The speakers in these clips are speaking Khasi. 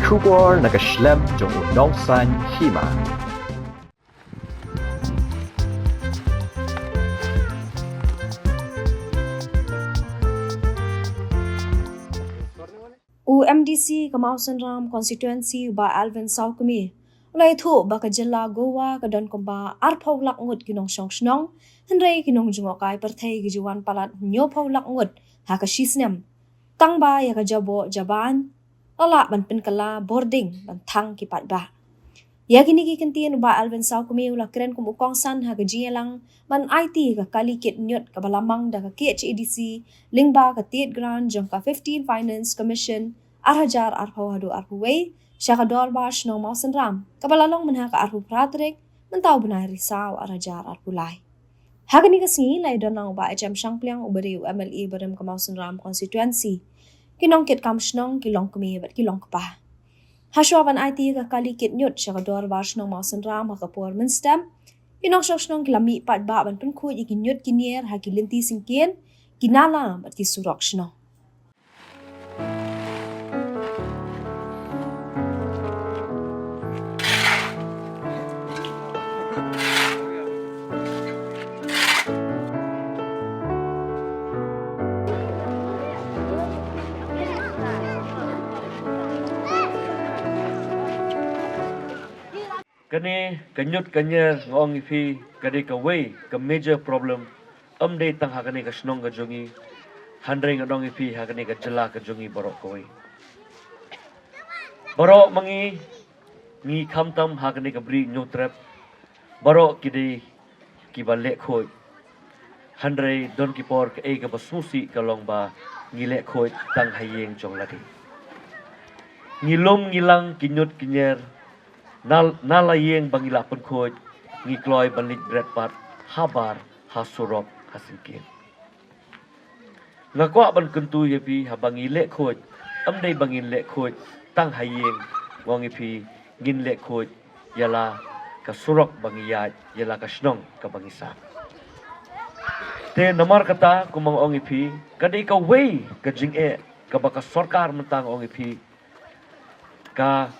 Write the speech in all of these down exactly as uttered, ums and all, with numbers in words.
Khubor na ka shlem jong u nongsan hima. U M D C ka Mawsynram constituency u Bah Alvin Sawkmie u la ïathuh ba ka jylla Goa ka don kumba arphew lak ngut ki nongshong shnong, hynrei ki nongjngohkai pyrthei ki ju wan palat hynñiewphew lak ngut ha ka shi snem. Tang ba ïa ka jaboh jaban la lah ban pynkylla bording ban thang ki paidbah. Ïa kine ki kyntien u Bah Alvin Sawkmie u la kren kum u kongsan ha ka jingïalang ban aiti ka kali kit ñiut kaba la mang da ka K H A D C lyngba ka Tied Grant jong ka fifteen Finance Commission ar hajar arphew haduh arphew wei sha ka Dorbar Shnong Mawsynram kaba la long mynha ka arphew phra tarik mynta u bnai Risaw ar hajar arphew lai. Ha kane ka sngi la ïadon lang u Bah H M Shangpliang uba dei u M L A barim ka Mawsynram constituency. Ki nongkitkam shnong, ki longkmie bad ki longkpa. Hashwa ban aiti ka kali kit ñiut sha ka Dorbar Shnong Mawsynram ha ka por mynstep, ki nongshong shnong ki la mih paidbah ban pynkhuid ïa ki ñiut ki ñier ha ki lynti syngkien, ki nala bad ki surok shnong. Kane ka ñiut ka ñier nga ong ïa phi ka dei kawei ka major problem, ym dei tang ha kane ka shnong ka jong ngi, hynrei nga ong ïa phi ha kane ka jylla ka jong ngi baroh kawei. Baroh ma ngi ngi khamtam ha kane ka Bri Hynñiewtrep, baroh ki dei kiba leh khuid. Hynrei don ki por kaei kaba sngewsih ka long ba ngi leh khuid tang ha ïing jong lade. Ngi lum ngi lang ki ñiut ki ñier, na, na la ïing ba ngi la pynkhuid, ngi kloi ban leit bret pat habar, ha surok, ha syngkien. Nga kwah ban kyntu ïa phi haba ngi leh khuid, ym dei ba ngin leh khuid tang ha ïing, nga ong ïa phi ngin leh khuid ïa la ka surok ba ngi ïaid, ïa la ka shnong kaba ngi sah. Te namar kata kumba nga ong ïa phi, ka dei kawei ka jingeh kaba ka sorkar mynta nga ong ïa phi ka,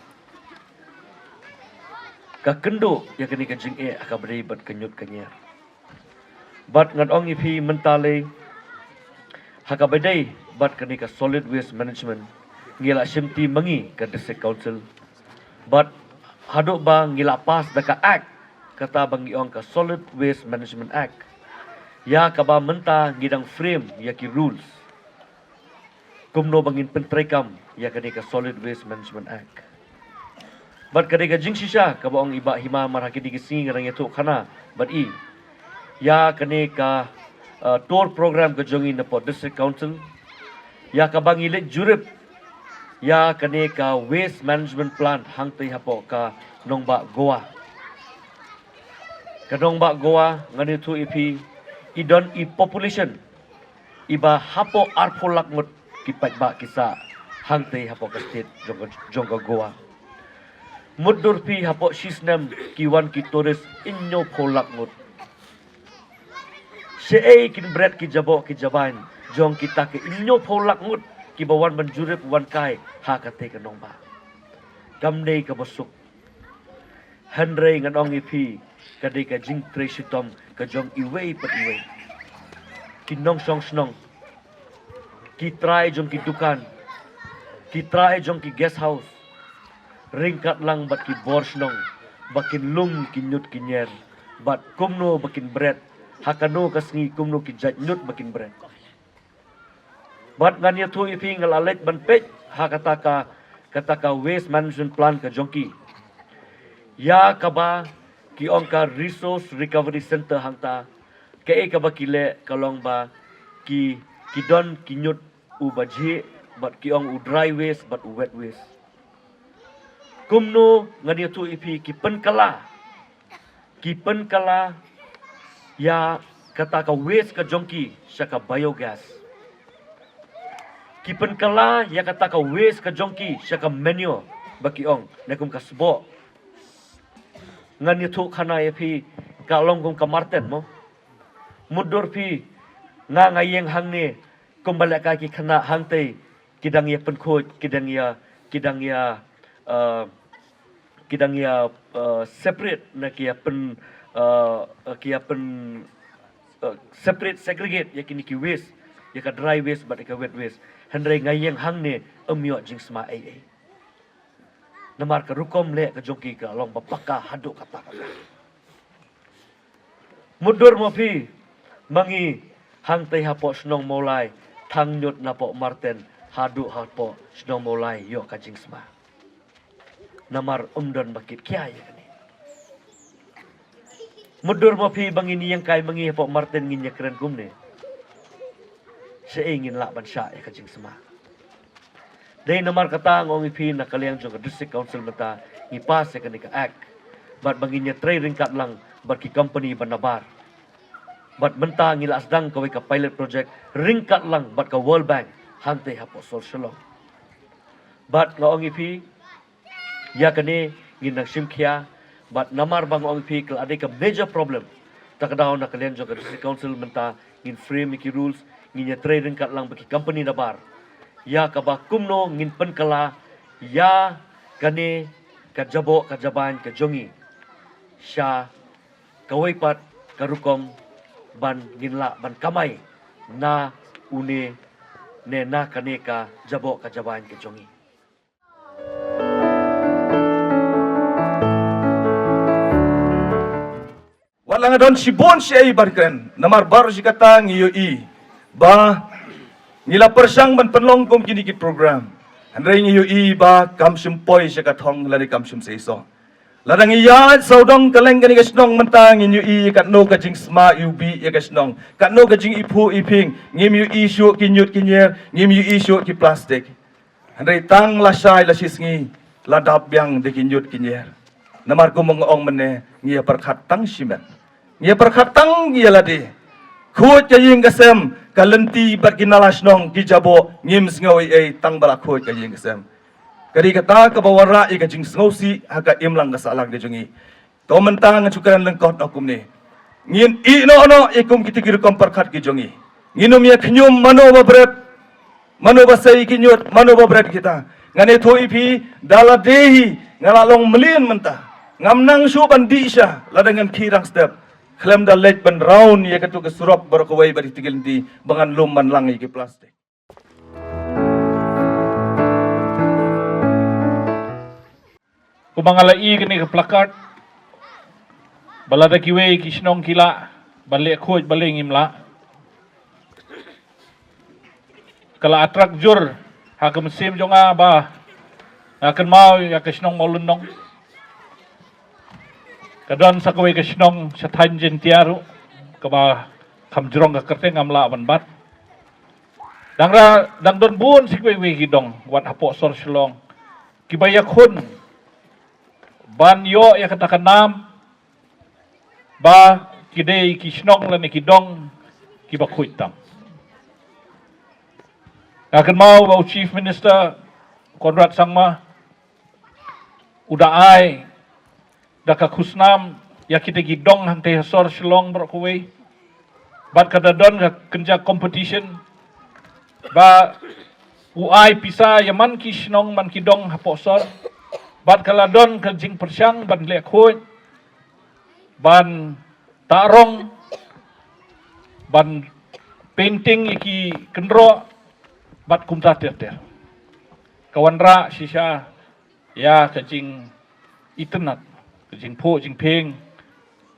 ka kynduh ïa kane ka jingeh ha kaba dei bad ka ñiut ka ñier. Bad ngan ong ïa phi mynta lei ha kaba dei bad kane ka solid waste management, ngi la shimti ma ngi ka District Council. Bad haduh ba ngi la pass da ka act, kata ba ngi ong ka Solid Waste Management Act, ïa kaba mynta ngi dang frame ïa ki rules kumno ba ngin pyntreikam ïa kane ka Solid Waste Management Act. Bad ka dei ka jingshisha kaba ong i Bah Hima, mar ha kine ki sngi nga dang ïathuh khana bad i ïa kane ka, uh, tour program ka jong ngi na pdeng District Council, ïa kaba ngi leit jurip ïa kane ka waste management plant hangtei hapoh ka nongbah Goa. Ka nongbah Goa, ngan ïathuh ïa phi, i don i population iba hapoh arphew lak ngut ki paidbah ki sah hangtei hapoh ka state jong ka, jong ka Goa. Mutdur phi hapoh shi snem ki wan ki tourist hynñiewphew lak ngut. Shaei kin bret ki jaboh ki jabain jong kita ki hynñiewphew lak ngut kiba wan ban jurip wan kai ha katei ka nongbah? Kam dei kaba suk. Hynrei ngan ong ïa phi, ka dei ka jingtrei shitom ka jong iwei pa iwei. Ki nongshong shnong, ki trai jong ki dukan, ki trai jong ki guest house, ryngkat lang bad ki bor shnong, ba kin lum ki ñiut ki ñier, bad kumno ba kin bret, ha kano ka sngi kumno ki jait ñiut ba kin bret. Bad ngan ïathuh ïa phi, nga la leit ban peit ha kata ka, kata ka waste management plant ka jong ki, ïa kaba ki ong ka resource recovery center hangta. Kaei kaba ki leh ka long ba ki, ki don ki ñiut uba jhieh, bad ki ong u dry waste bad u wet waste. Kumno, ngan ïathuh ïa phi, ki pynkylla, ki pynkylla ïa kata ka waste ka jong ki sha ka biogas. Ki pynkylla ïa kata ka waste ka jong ki sha ka manure, ba ki ong, ne kum ka sboh. Ngan ïathuh khana ïa phi, ka long kum ka marten mo. Mutdur phi, nga nga ïeng hangne, kumba lehkai ki khynnah hangtei, ki dang ïa pynkhuid, ki dang ïa, ki dang ïa, uh, ki dang ïa uh, separate na ki ïa pyn uh, ki ïa pyn uh, separate, segregate ïa kine ki waste, ïa ka dry waste bad ïa ka wet waste. Hynrei nga ïeng hangne ym ïoh jingsma ei ei. Namar ka rukom leh ka jong ki ka long ba paka haduh katta katta. Mutdur mo phi, ma ngi hangtei hapoh shnong Mawlai, thang ñiut napoh Marten haduh hapoh shnong Mawlai ïoh ka jingsma. Namar ym don ba kit khia ïa kane. Mutdur mo phi, ba ngin ïeng kai ma ngi hapoh Marten ngin ïa kren kumne. Shaei ngin lah ban shah ïa ka jingsma. Dei namar kata nga ong ïa phi, na ka liang jong ka District Council mynta ngi pass ïa kane ka act. Bad ba ngin ïa trei ryngkat lang bad ki company ba nabar. Bad mynta ngi la sdang kawei ka pilot project ryngkat lang bad ka World Bank hangtei hapoh sor Shillong. Bad nga ong ïa phi, ïa kane ngin nang shim khia, bad namar ba nga ong ïa phi ka la dei ka major problem. Ta ka daw na ka liang jong ka District Council mynta ngin frame ïa ki rules, ngin ïa trei ryngkat lang bad ki company nabar. Ïa kaba kumno ngin pynkylla ïa kane ka jaboh ka jabain ka jong ngi sha kawei pat ka rukom ban ngin lah ban kamai na une ne na kane ka jaboh ka jabain ka jong ngi. Wat la nga don shibun shaei ban kren, namar baroh shi katta ngi ïohi ba ngi la pyrshang ban pynlong kum kine ki program. Hynrei ngi ïohi ba kam shym poi sha ka thong lane kam shym seisoh. Lada ngi ïaid sawdong kylleng kane ka shnong mynta ngin ïohi katno ka jingsma iwbih ïa ka shnong, katno ka jingiphuh iphieng, ngim ïohi shuh ki ñiut ki ñier, ngim ïohi shuh ki plastik. Hynrei tang lashai lashisngi la dap biang da ki ñiut ki ñier. Namar kum nga ong mynne, ngi ïa pyrkhat tang shimet. Ngi ïa pyrkhat tang ïa lade. Khuid ka ïing ka sem, ka lynti bad ki nala shnong ki jaboh, ngim sngew ei ei tang ba la khuid ka ïing ka sem. Ka dei kata kaba wanrah ïa ka jingsngewsih ha ka imlang ka sahlang ka jong ngi. To mynta nga shu kren lyngkot noh kumne. Ngin ïeh noh noh ïa kum kita ki rukom pyrkhat ki jong ngi. Ngin ym ïa khñium mano ba bret, mano ba sei ki ñiut, mano ba bret kita. Ngan ïathuh ïa phi, da lade hi nga la long mlien mynta, ngam nang shuh ban dih sha lada ngan khie rang step. Khlem da leit ban round ïa katu ka surok baroh kawei bad kita ki lynti ba ngan lum ban lang ïa ki plastik. Kumba nga la i kane ka placard, ba lada kiwei ki shnong ki lah ban leh khuid, balei ngim lah. Ka la attract jur ha ka mynsiem jong nga ba nga kynmaw ïa ka shnong Mawlynnong. Ka don sa kawei ka shnong sha thaiñ Jaintia ruh, kaba kham jrong ka kyrteng, ngam lah ban bat. Dang ra, dang don bun shi kawei kawei ki dong wat hapoh sor Shillong kiba ïakhun ban ïoh ïa kata ka nam ba ki dei ki shnong lane ki dong kiba khuid tam. Nga kynmaw ba u Chief Minister Conrad Sangma u da ai da ka khusnam ïa kita ki dong hangtei ha sor Shillong baroh kawei. Bad ka da don ka kynja competition ba u ai pisa ïa man ki shnong man ki dong hapoh sor. Bad ka la don ka jingpyrshang ban leh khuid, ban ta rong, ban painting ïa ki kynroh bad kumta ter ter. Ka wanrah shisha ïa ka jingitynnad, ka jingphuh jingphieng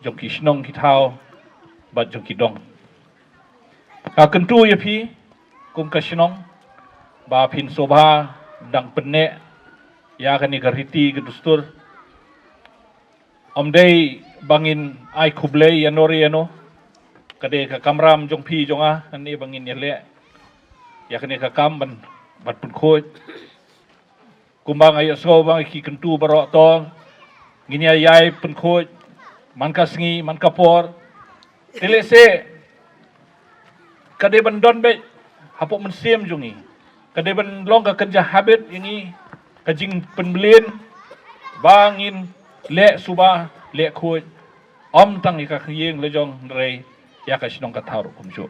jong ki shnong ki thaw bad jong ki dong. Nga kyntu ïa phi kum ka shnong ba phin sngewbha dang pynneh ïa kane ka riti ka dustur. Ym dei ba ngin ai khublei ïano re ïano. Ka dei ka kamram jong phi jong nga hangne ba ngin ïaleh ïa kane ka kam ban, ban pynkhuid. Kumba nga ïohsngew ba ngi ki kyntu baroh to ngin ïa ïai pynkhuid man ka sngi man ka por. Te lehse ka dei ban don beit hapoh mynsiem jong ngi, ka dei ban long ka kynja habit ïa ngi, ka jingpynbeit ba ngin leh suba leh khuid, ym tang ïa ka ïing la jong, hynrei ïa ka shnong ka thaw ruh kumjuh.